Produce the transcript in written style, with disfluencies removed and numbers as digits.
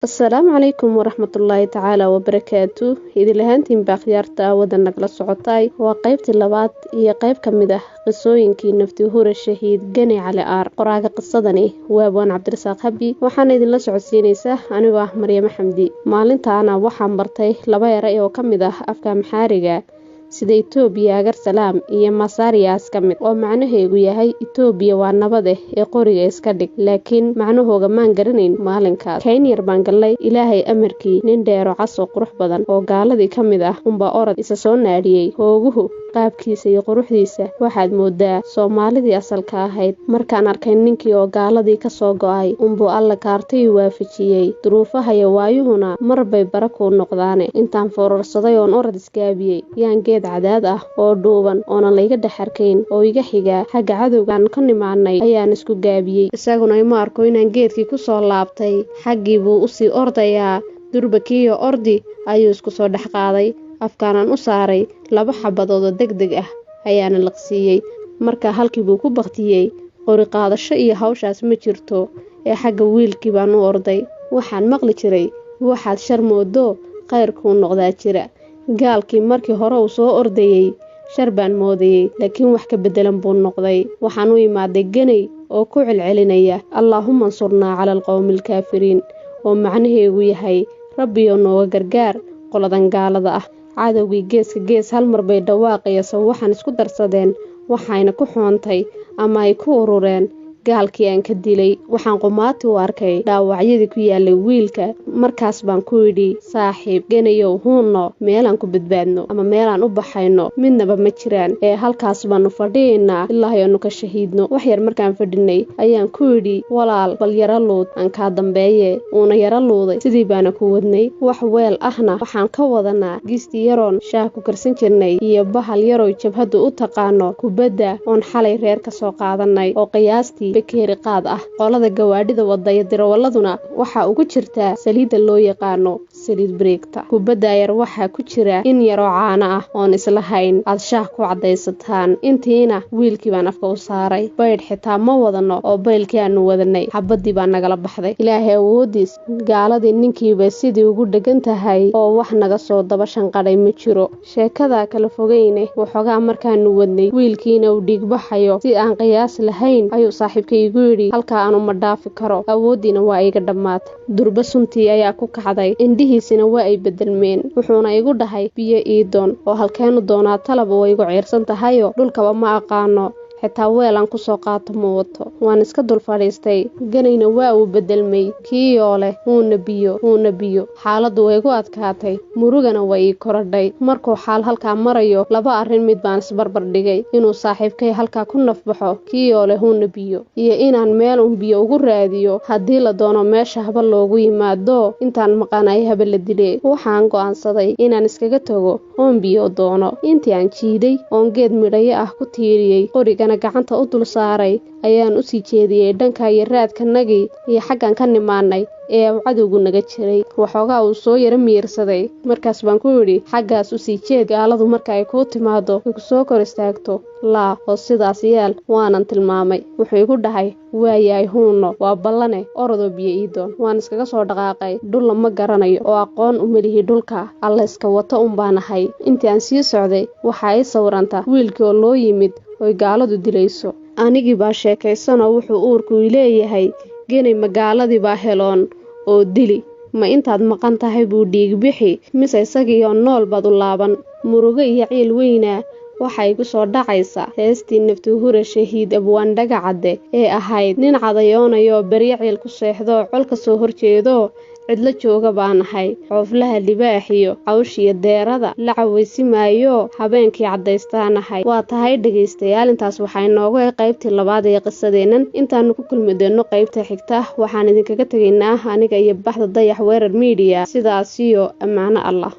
Asalaamu calaykum waraxmatullaahi tacaala wabarakaatu. Idin ahaantiin baa khiyaarta wadan nagala socotay. Waa qaybtii labaad iyo qayb ka mid ah qisooyinkii nafti hure shahiid Gani Cali Aar. Qoraaga qisadani waa Abwaan Cabdirasaaq Habi, waxaana idinla socodsiinaysaa anigoo ah Maryamo Xamdi. Maalintaana waxaan bartay laba eray oo ka mid ah afka Amxaariga, sida Itoobiya agar salaam iyo Masaariyaas ka mid, oo macnaheegu yahay Itoobiya waa nabade ee qoriga iska dhig, laakiin macnahooga maan garanayn maalinkaas. Kayn yar baan gallay. Ilaahay amarkii, nin dheero cas oo qurux badan oo gaaladii ka mid ah unbaa orod isa soo naadhiyey. Hooguhu qaabkiisa iyo quruxdiisa waxaad moodaa Soomaalidii asalka ahayd. Markaan arkay ninkii oo gaaladii ka soo go'ay, unbuu Alla kaartay waafajiyey. Duruufaha iyo waayuhuna mar bay bara kuu noqdaane. Intaan foorarsaday oon orod isgaabiyey, yaan geed cadaad ah oo dhuuban oonan layga dhex arkayn oo iga xigaa xagga cadowgaan ka nimaanay ayaan isku gaabiyey. Isaguna ima arko inaan geedkii ku soo laabtay. Xaggii buu usii ordayaa. Durba kiiyo ordi ayuu isku soo dhex qaaday. Afkaanaan u saaray laba xabadood oo deg deg ah ayaana liqsiiyey. Markaa halkii buu ku baktiyey. Qori qaadasho iyo hawshaas ma jirto ee xagga wiilkii baan u orday. Waxaan maqli jiray, waxaad shar moodo khayrkuu noqdaa jira. Gaalkii markii hore uu soo ordayey shar baan moodayey, laakiin wax ka beddelan buu noqday. Waxaan u imaaday Ganay oo ku celcelinaya "Allaahuma ansurnaa cala alqowmi alkaafiriin", oo macnaheegu yahay Rabbiyo nooga gargaar qoladan gaalada ah. Cadowgii geeska gees hal mar bay dhawaaqaya sawaxan isku darsadeen, waxayna ku xoontay ama ay ku urureen gaalkii aan ka dilay. Waxaan qumaati u arkay dhaawacyadii ku yaalay wiilka. Markaas baan ku idhi, "Saaxiib Ganayow, huunno, meelaan ku badbaadno ama meelaan u baxayno midnaba ma jiraan ee halkaas baanu fadhiyaynaa ilaahay aanu ka shahiidno." Wax yar markaan fadhinay ayaan ku idhi, "Walaal, bal yaro luud, aan kaa dambeeye." Uuna yaro luuday. Sidii baana ku wadnay. Wax weel ahna waxaan ka wadanaa giistii yaroon shaah ku karsan jirnay iyo bahal yaroy jabhaddu u taqaano kubadda, oon xalay reer ka soo qaadanay, oo qiyaastii bakeeri qaad ah. Qolada gawaadhida wadaya dirawaladuna waxaa ugu jirtaa saliidda loo yaqaano saliid bareegta. Kubadda yar waxaa ku jira in yaroo caano ah oon islahayn aad shaah ku caddaysataan. Intiina wiilkii baan afka u saaray. Baydh xitaa ma wadano, oo baylkii aanu wadanay xabaddii baa nagala baxday. Ilaahay awoodiis, gaaladii ninkiibay sidii ugu dhegan tahay oo wax naga soo daba shanqadhay ma jiro. Sheekadaa kala fogeyne, waxoogaa markaanu wadnay, wiilkiina uu dhiigbaxayo si aan qiyaas lahayn, ayuu saaxiibkay igu yidhi, "Halkaa aanu ma dhaafi karo, awooddiina waa iga dhammaatay." Durba suntii ayaa ku kacday, indhihiisina waa ay bedelmeen. Wuxuuna igu dhahay, "Biyo ii doon." Oo halkeenu doonaa? Talaba way igu ciirsan tahayo dhulkaba ma aqaano, xitaa weelaan kusoo qaato ma wato. Waan iska dul fadhiistay. Ganayna waa uu bedelmay, kiiyoo leh "Huuna biyo, huuna biyo." Xaaladdu way igu adkaatay, murugana way ii korodhay. Markuu xaal halkaa marayo, laba arrin mid baan isbarbar dhigay: inuu saaxiibkay halkaa ku nafbaxo kiiyoo leh "Huuna biyo", iyo inaan meel un biyo ugu raadiyo, haddii la doono meesha haba loogu yimaado, intaan maqanay haba la dile. Waxaan go'aansaday inaan iskaga tago oon biyo doono. Intii aan jiiday oon geed midhayo ah ku tiiriyey, qorigana gacanta u dul saaray, ayaan usii jeediyey dhanka iyo raadkanagii iyo xaggan ka nimaanay ee uu cadowgu naga jiray. Waxoogaa uu soo yaro miirsaday. Markaas baan ku idhi, "Xaggaas usii jeed. Gaaladu marka ay kuu timaado ay ku soo kor istaagto, laa oo sidaas yeel." Waanan tilmaamay. Wuxuu igu dhahay, "Waayahay huunno, waa ballane, orodoo biyo ii doon." Waan iskaga soo dhaqaaqay. Dhulla ma garanayo oo aqoon umelihi dhulka, Alla iska wato un baan ahay. Intii aan sii socday waxaa ii sawiranta wiilkii oo loo yimid oy gaaladu dilayso. Anigii baa sheekaysanoo wuxuu uurku leeyahay, "Genay, magaaladii baa heloon oo dili? Ma intaad maqan tahay buu dhiig bixi, mise isagiioo nool baad u laaban?" Murugo iyo ciil weynaa waxaa igu soo dhacaysa heestii naftuhure shahiid Abwaan Dhagacadde ee ahayd, "Nin cadayoonayoo beryo ciil ku seexdoo col ka soo horjeedoo cidlo jooga baan ahay, cooflaha libaaxiyo cawshiyo deerada la cawaysimaayoo habeenkii cadaystaanahay." Waa tahay dhegaystayaal, intaas waxaa inoogu eg qaybtii labaad ee qisadeennan. Intaanu ku kulmi doono qaybta xigta, waxaan idinkaga tegaynaa aniga iyo baxda Dayax Weerar Miidiya sidaasiyo ammaano Allah.